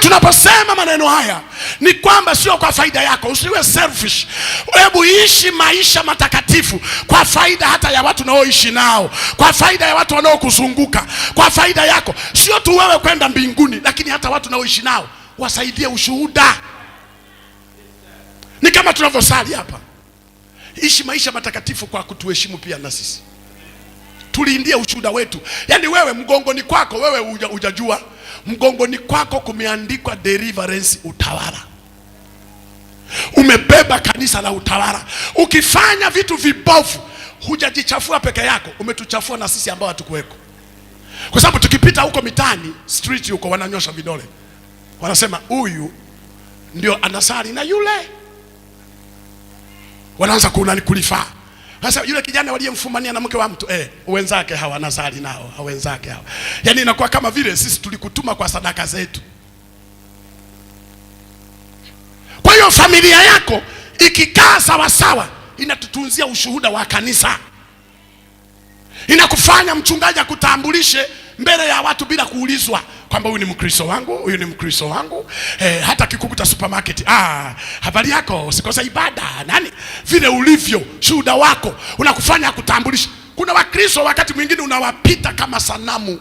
Tunaposema maneno haya ni kwamba sio kwa faida yako, usiwe selfish. Hebu ishi maisha matakatifu kwa faida hata ya watu unaoishi nao, kwa faida ya watu wanaokuzunguka, kwa faida yako, sio tu wewe kwenda mbinguni, lakini hata watu unaoishi nao wasaidie ushuhuda. Ni kama tunavyosali hapa, ishi maisha matakatifu kwa kutuheshimu pia na sisi tulindie ushuhuda wetu. Yaani wewe mgongoni kwako wewe hujajua mgongoni kwako kumeandikwa deliverance utawala. Umebeba kanisa la utawala. Ukifanya vitu vibovu, hujajichafua peke yako, umetuchafua na sisi ambao hatukuweko, kwa sababu tukipita huko mitaani street huko wananyosha vidole, wanasema huyu ndio anasali na yule, wanaanza kunani kulifaa. Sasa yule kijana waliyemfumania na mke wa mtu wenzake hawa anasali nao, wenzake hawa. Yaani inakuwa kama vile sisi tulikutuma kwa sadaka zetu. Kwa hiyo familia yako ikikaa sawasawa, inatutunzia ushuhuda wa kanisa, inakufanya mchungaji akutambulishe mbele ya watu bila kuulizwa kwamba huyu ni Mkristo wangu, huyu ni Mkristo wangu. Hata kikukuta supermarket, habari yako, usikose ibada nani, vile ulivyo shuhuda wako unakufanya akutambulishe. Kuna Wakristo wakati mwingine unawapita kama sanamu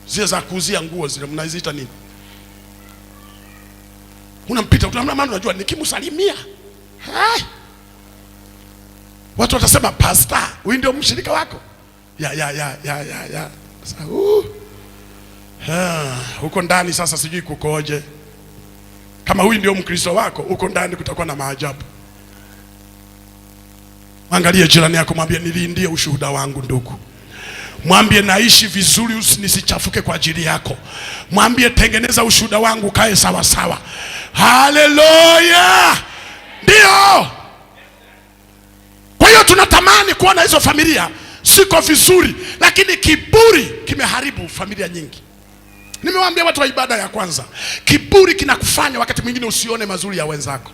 zile za kuuzia nguo zile, mnaziita nini? Unampita, maana unajua nikimsalimia hai watu watasema pasta, huyu ndio mshirika wako ya ya ya ya ya ya. Sasa, huko ndani sasa sijui kukoje. Kama huyu ndio Mkristo wako, huko ndani kutakuwa na maajabu. Angalie jirani yako, mwambie nilindie ushuhuda wangu ndugu. Mwambie naishi vizuri, nisichafuke kwa ajili yako. Mwambie tengeneza ushuhuda wangu kae sawa sawa. Haleluya! Ndio. Kwa hiyo tunatamani kuona hizo familia siko vizuri, lakini kiburi kimeharibu familia nyingi. Nimewaambia watu wa ibada ya kwanza, kiburi kinakufanya wakati mwingine usione mazuri ya wenzako,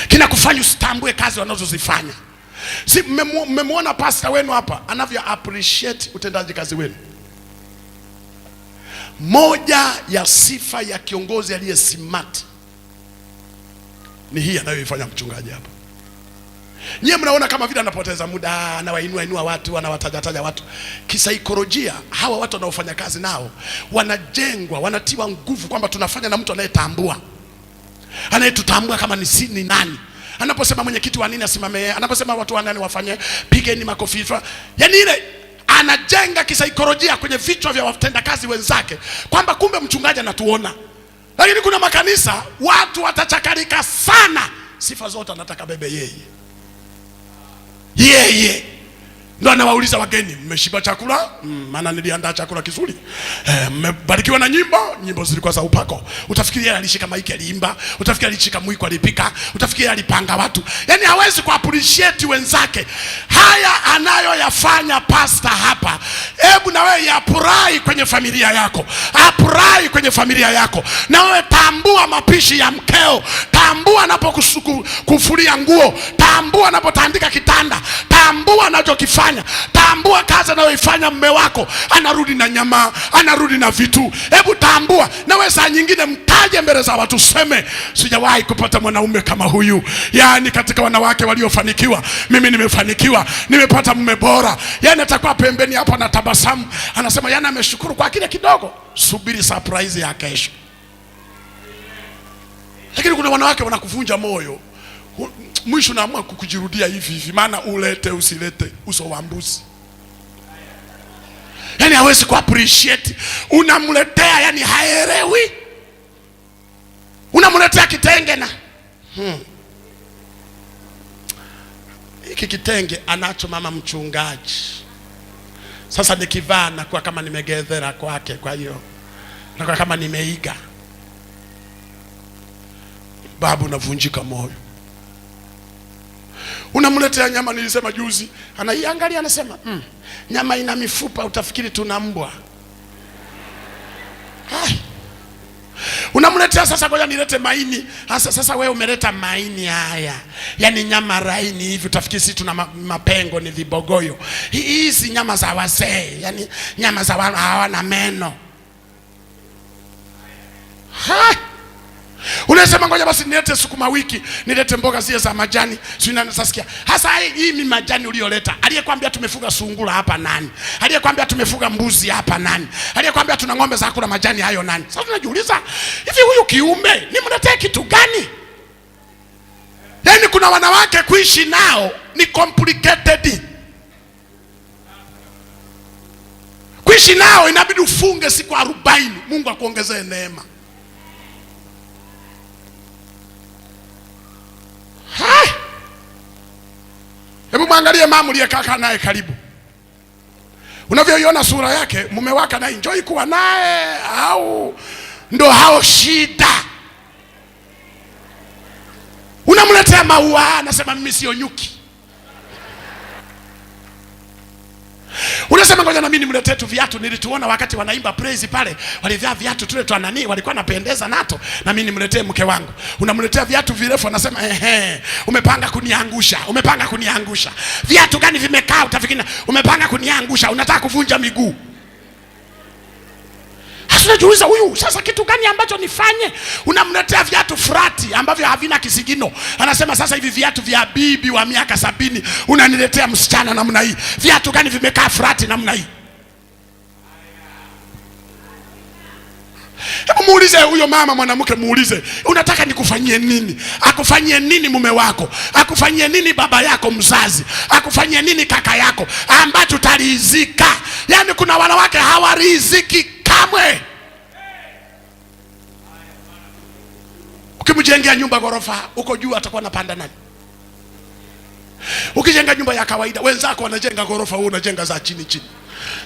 kinakufanya usitambue kazi wanazozifanya. Si mmemwona pastor wenu hapa anavyo appreciate utendaji kazi wenu? Moja ya sifa ya kiongozi aliye smart ni hii anayoifanya mchungaji hapa. Nyie mnaona kama vile anapoteza muda, anawainua inua watu, anawatajataja watu. Kisaikolojia hawa watu wanaofanya kazi nao wanajengwa, wanatiwa nguvu kwamba tunafanya na mtu anayetambua, anayetutambua kama ni nani. Anaposema mwenyekiti wa nini asimame, anaposema watu wa nani wafanye, pigeni makofi. Yaani ile anajenga kisaikolojia kwenye vichwa vya watendakazi wenzake kwamba kumbe mchungaji anatuona. Lakini kuna makanisa watu watachakarika sana, sifa zote anataka bebe yeye. Yeye ndo anawauliza wageni, mmeshiba chakula? Maana niliandaa chakula kizuri. Mmebarikiwa na nyimbo, nyimbo zilikuwa za upako. Utafikiri yeye alishika maiki aliimba, utafikiri alishika mwiko alipika, utafikiri alipanga watu. Yaani hawezi ku appreciate wenzake. Haya anayoyafanya pastor hapa, hebu na wewe yapurahi kwenye familia yako, apurahi kwenye familia yako. Na wewe tambua mapishi ya mkeo, tambua anapokufulia nguo, tambua anapotandika kitanda, tambua anachokifanya, tambua kazi anayoifanya mume wako. Anarudi na nyama, anarudi na vitu. Hebu tambua. Na wewe saa nyingine mtaje mbele za watu, seme sijawahi kupata mwanaume kama huyu. Yaani katika wanawake waliofanikiwa, mimi nimefanikiwa, nimepata mume bora. Yaani atakuwa pembeni hapo na tabasamu, anasema yaani ameshukuru kwa kile kidogo. Subiri surprise ya kesho. Lakini kuna wanawake wanakuvunja moyo, mwisho naamua kukujirudia hivi hivi, maana ulete usilete uso wa mbuzi. Yaani hawezi ku appreciate, unamletea yani haelewi. Unamletea kitenge na hiki kitenge anacho mama mchungaji. Sasa nikivaa nakuwa kama nimegezera kwake, kwa hiyo nakuwa kama nimeiga. Babu, navunjika moyo. Unamletea nyama, nilisema juzi, anaiangalia anasema, nyama ina mifupa, utafikiri tuna mbwa. Unamletea sasa, ngoja nilete maini. Sasa sasa wewe umeleta maini haya, yaani nyama laini hivi, utafikiri sisi tuna mapengo ni vibogoyo. Hizi nyama za wazee, yaani nyama za hawana meno. Ha! Unasema ngoja basi nilete sukuma wiki, nilete mboga zile za majani. Si unasikia? Hasa hii mi majani uliyoleta. Aliyekwambia tumefuga sungura hapa nani? Aliyekwambia tumefuga mbuzi hapa nani? Aliyekwambia tuna ng'ombe za kula majani hayo nani? Sasa tunajiuliza, hivi huyu kiumbe nimletee kitu gani? Yaani kuna wanawake kuishi nao ni complicated. Kuishi nao inabidi ufunge siku 40, Mungu akuongezee neema. Hebu mwangalie mama uliyekaa naye karibu. Unavyoiona sura yake, mume wake ana enjoy kuwa naye au ndo hao shida? Unamletea maua, anasema mimi sio nyuki. Unasema ngoja na mimi nimletee tu viatu, nilituona wakati wanaimba praise pale, walivaa viatu tule twa nani, walikuwa napendeza nato, na mimi nimletee mke wangu. Unamletea viatu virefu, anasema ehe, umepanga kuniangusha, umepanga kuniangusha. Viatu gani vimekaa utafikiri umepanga kuniangusha, unataka kuvunja miguu. Unajiuliza huyu sasa kitu gani ambacho nifanye? Unamletea viatu frati ambavyo havina kisigino. Anasema sasa hivi viatu vya bibi wa miaka 70 unaniletea msichana namna hii. Viatu gani vimekaa frati namna hii? Hebu muulize huyo mama mwanamke, muulize unataka nikufanyie nini? Akufanyie nini mume wako? Akufanyie nini baba yako mzazi? Akufanyie nini kaka yako ambacho utaridhika? Yaani kuna wanawake hawaridhiki kamwe. Ukimjengea nyumba ghorofa huko juu atakuwa anapanda nani? Ukijenga nyumba ya kawaida wenzako wanajenga ghorofa, wewe unajenga za chini chini.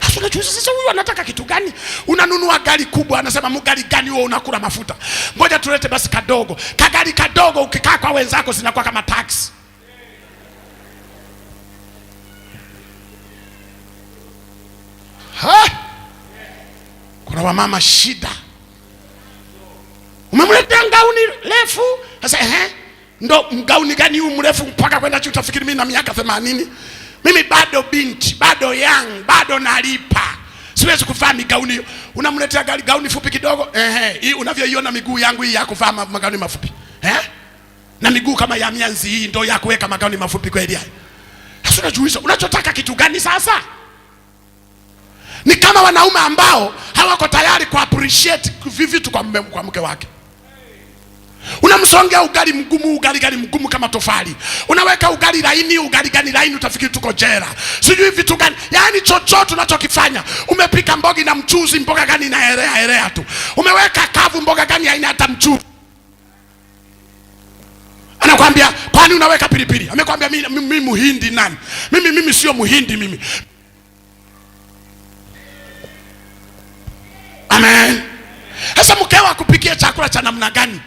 Sasa unajiuliza sasa huyu anataka kitu gani? Unanunua gari kubwa, anasema mgari gani huo unakula mafuta? Ngoja tulete basi kadogo. Kagari kadogo ukikaa kwa wenzako zinakuwa kama taxi. Ha? Kuna wamama shida. Umemletea gauni refu, sasa ndo mgauni gani huu mrefu mpaka kwenda chuo utafikiri mimi na miaka 80. Mimi bado binti, bado young, bado nalipa. Siwezi kuvaa migauni hiyo. Unamletea gari gauni fupi kidogo, hii unavyoiona miguu yangu hii ya kuvaa magauni mafupi. Na miguu kama ya mianzi hii ndo ya kuweka magauni mafupi kweli haya. Sasa unajiuliza unachotaka kitu gani sasa? Ni kama wanaume ambao hawako tayari ku appreciate vitu kwa mume, kwa mke wake. Unamsongea ugali mgumu, ugali gani mgumu kama tofali. Unaweka ugali laini, ugali gani laini utafikiri tuko jela. Sijui vitu gani. Yaani chochote unachokifanya, umepika mboga na mchuzi, mboga gani inaelea elea tu. Umeweka kavu, mboga gani haina hata mchuzi. Anakuambia kwani unaweka pilipili? Amekwambia mimi Muhindi nani? Mimi sio Muhindi mimi. Amen. Sasa mkeo akupikie chakula cha namna gani?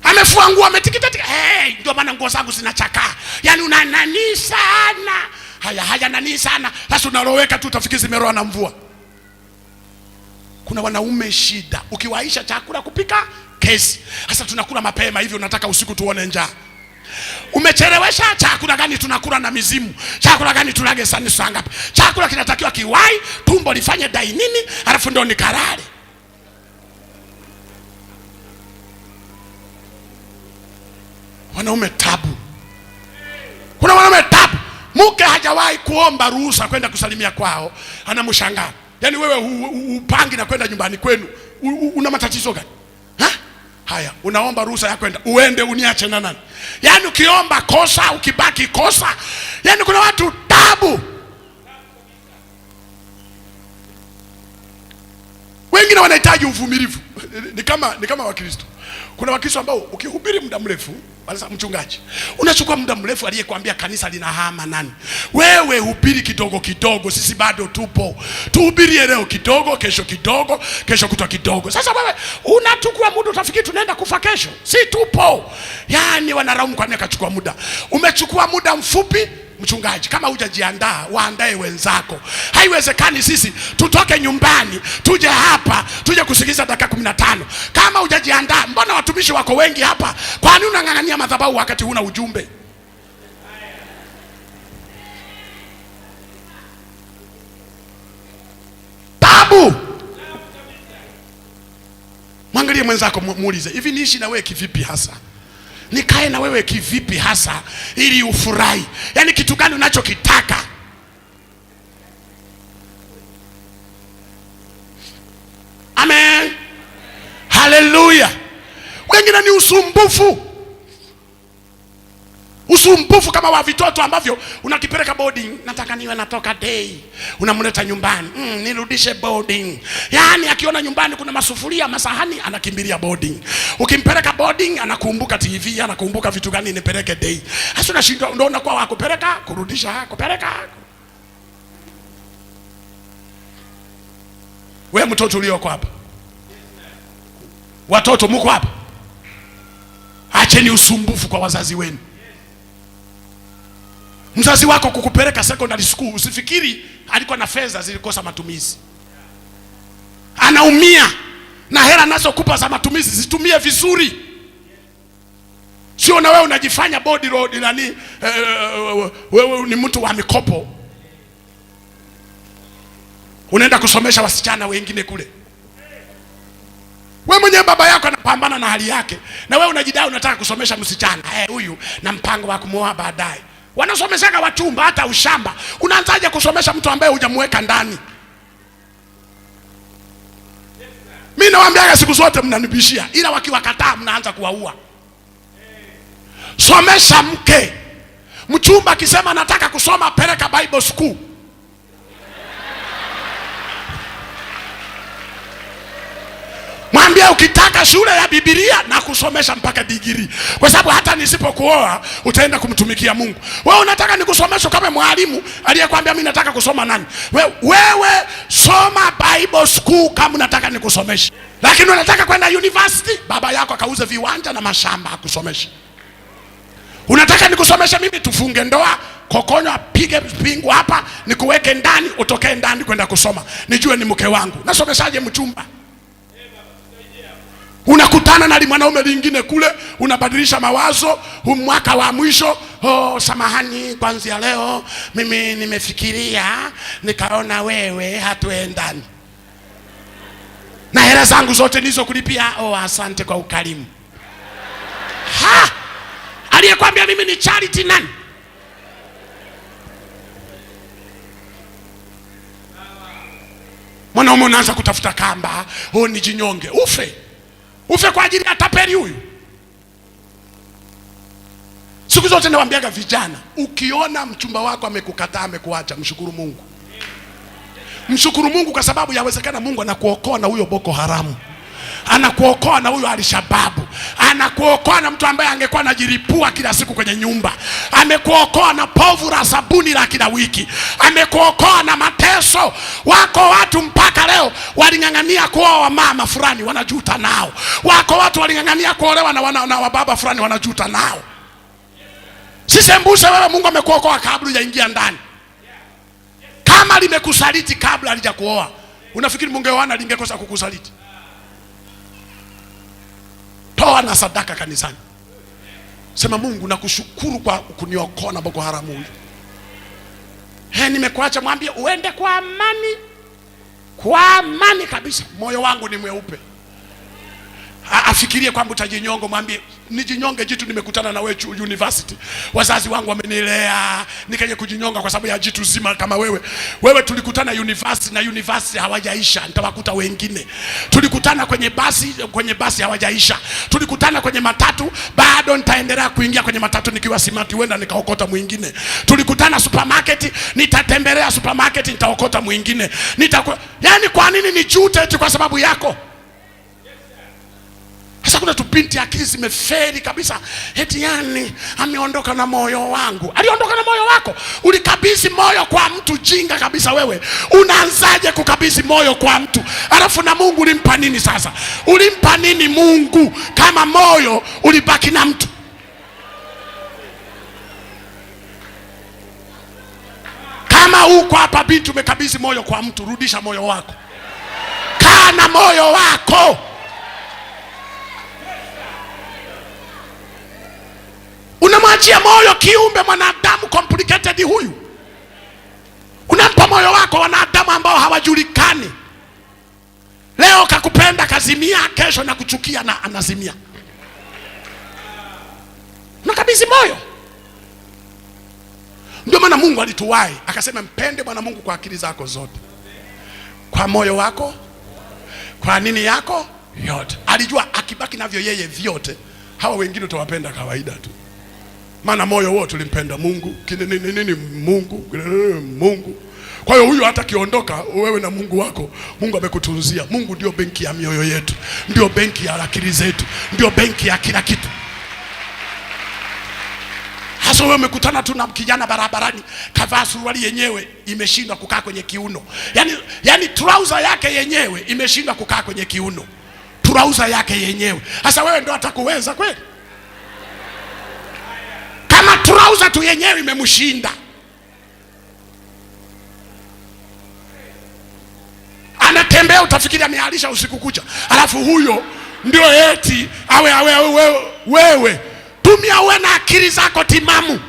Amefua nguo ametikitatika. Hey, ndio maana nguo zangu zinachakaa. Yaani una nani sana. Haya nani sana. Sasa unaloweka tu utafikiri zimeroa na mvua. Kuna wanaume shida. Ukiwaisha chakula kupika kesi. Sasa tunakula mapema hivi unataka usiku tuone njaa. Umechelewesha chakula gani tunakula na mizimu? Chakula gani tulage sana saa ngapi? Chakula kinatakiwa kiwai, tumbo lifanye dai nini, alafu ndio nikalale. Wanaume tabu. Kuna wanaume tabu. Mke hajawahi kuomba ruhusa kwenda kusalimia kwao, anamshangaa. Yaani wewe upangi na kwenda nyumbani kwenu, una matatizo gani? Ha? Haya, unaomba ruhusa ya kwenda, uende uniache na nani? Yaani ukiomba kosa, ukibaki kosa. Yaani kuna watu tabu. Wengine wanahitaji uvumilivu. Ni kama Wakristo. Kuna Wakristo ambao ukihubiri muda mrefu, wanasema mchungaji, unachukua muda mrefu, aliyekwambia kanisa linahama nani? Wewe hubiri kidogo kidogo, sisi bado tupo. Tuhubirie leo kidogo, kesho kidogo, kesho kutwa kidogo. Sasa wewe unachukua muda utafikiri tunaenda kufa kesho. Si tupo. Yaani wanalaumu kwa nini akachukua muda. Umechukua muda mfupi, Mchungaji, kama hujajiandaa waandae wenzako. Haiwezekani sisi tutoke nyumbani tuje hapa tuje kusikiliza dakika 15. Kama hujajiandaa, mbona watumishi wako wengi hapa? Kwa nini unang'ang'ania madhabahu wakati huna ujumbe? Tabu. Mwangalie mwenzako, muulize, hivi niishi na wewe kivipi hasa? Nikae na wewe kivipi hasa ili ufurahi? Yaani kitu gani unachokitaka? Amen. Haleluya. Wengine ni usumbufu. Usumbufu kama wa vitoto ambavyo unakipeleka boarding, nataka niwe natoka day, unamleta nyumbani, nirudishe boarding. Yaani akiona nyumbani kuna masufuria, masahani, anakimbilia boarding. Ukimpeleka boarding anakumbuka TV, anakumbuka vitu gani nipeleke day. Hasa unashindwa, ndio unakuwa wa kupeleka, kurudisha, kupeleka. Wewe mtoto ulioko hapa, watoto mko hapa, acheni usumbufu kwa wazazi wenu. Mzazi wako kukupeleka secondary school, usifikiri alikuwa na fedha zilikosa matumizi. Anaumia na hela anazokupa za matumizi zitumie vizuri. Sio na wewe unajifanya body road nani, wewe ni mtu wa mikopo. Unaenda kusomesha wasichana wengine kule. Wewe mwenyewe baba yako anapambana na hali yake, na wewe unajidai unataka kusomesha msichana. Huyu na mpango wa kumuoa baadaye. Wanasomeshaga wachumba hata ushamba. Unaanzaje kusomesha mtu ambaye hujamweka ndani? Mimi nawaambiaga siku zote mnanibishia, ila wakiwakataa mnaanza kuwaua. Somesha mke. Mchumba akisema nataka kusoma, peleka Bible school. Mwambie ukitaka shule ya Biblia na kusomesha mpaka degree, kwa sababu hata nisipokuoa utaenda kumtumikia Mungu. Wewe unataka nikusomeshe kama mwalimu aliyekwambia mimi nataka kusoma nani? Wewe soma Bible school kama unataka nikusomeshe. Lakini unataka kwenda university, baba yako akauze viwanja na mashamba akusomeshe. Unataka nikusomeshe mimi, tufunge ndoa, kokonyo apige pingu hapa, nikuweke ndani, utokee ndani kwenda kusoma, nijue ni mke wangu. Nasomeshaje mchumba? Unakutana na mwanaume lingine kule, unabadilisha mawazo, mwaka wa mwisho, oh, samahani, kuanzia leo mimi nimefikiria nikaona wewe hatuendani. Na hela zangu zote nilizokulipia, oh, asante kwa ukarimu. Ha! Aliyekwambia mimi ni charity nani? Mwanaume unaanza kutafuta kamba, oh, nijinyonge, ufe. Ufe kwa ajili ya tapeli huyu. Siku zote nawaambiaga vijana, ukiona mchumba wako amekukataa, amekuacha, mshukuru Mungu. Mshukuru Mungu kwa sababu yawezekana Mungu anakuokoa na huyo Boko Haramu. Anakuokoa na huyo Alshababu. Anakuokoa na mtu ambaye angekuwa anajiripua kila siku kwenye nyumba. Amekuokoa na povu la sabuni la kila wiki. Amekuokoa na mateso. Wako watu mpaka leo waling'ang'ania kuoa wamama fulani, wanajuta nao. Wako watu waling'ang'ania kuolewa na wababa fulani, wanajuta nao. Sisembuse wewe, Mungu amekuokoa kabla hujaingia ndani. Kama limekusaliti kabla halijakuoa, unafikiri mungeoana lingekosa kukusaliti? Toa na sadaka kanisani. Sema Mungu nakushukuru kwa kuniokoa na Boko Haramu huyu. Nimekuacha, mwambie uende kwa amani. Kwa amani kabisa. Moyo wangu ni mweupe. Afikirie kwamba utajinyonga, mwambie nijinyonge jitu, nimekutana na wewe university. Wazazi wangu wamenilea, nikaje kujinyonga kwa sababu ya jitu zima kama wewe. Wewe tulikutana university na university hawajaisha, nitawakuta wengine. Tulikutana kwenye basi hawajaisha. Tulikutana kwenye matatu, bado nitaendelea kuingia kwenye matatu nikiwa simati, huenda nikaokota mwingine. Tulikutana supermarket, nitatembelea supermarket nitaokota mwingine. Yaani kwa nini nijute eti kwa sababu yako? Sasa kuna tupinti akili zimeferi kabisa. Eti yani ameondoka na moyo wangu. Aliondoka na moyo wako? Ulikabidhi moyo kwa mtu jinga kabisa wewe. Unaanzaje kukabidhi moyo kwa mtu? Alafu na Mungu ulimpa nini sasa? Ulimpa nini Mungu kama moyo ulibaki na mtu? Kama uko hapa binti, umekabidhi moyo kwa mtu, rudisha moyo wako. Kaa na moyo wako. Unamwachia moyo kiumbe mwanadamu complicated huyu, unampa moyo wako wanadamu ambao hawajulikani. Leo kakupenda kazimia, kesho na kuchukia na anazimia. Unakabidhi moyo. Ndio maana Mungu alituwahi akasema, mpende Bwana Mungu kwa akili zako zote, kwa moyo wako, kwa nini yako yote. Alijua akibaki navyo yeye vyote, hawa wengine utawapenda kawaida tu, maana moyo wote ulimpenda Mungu, nini nini Mungu, nini Mungu. Kwa hiyo huyu hata kiondoka, wewe na Mungu wako, Mungu amekutunzia. Mungu ndio benki ya mioyo yetu, ndio benki ya akili zetu, ndio benki ya kila kitu. Hasa wewe umekutana tu na kijana barabarani, kavaa suruali yenyewe imeshindwa kukaa kwenye kiuno, yaani trouser yake yenyewe imeshindwa kukaa kwenye kiuno, trouser yake yenyewe. Hasa wewe ndo atakuweza kweli? Kama trouser tu yenyewe imemshinda, anatembea utafikiri amealisha usiku kucha, alafu huyo ndio eti awe awe awe wewe. Tumia uwe na akili zako timamu.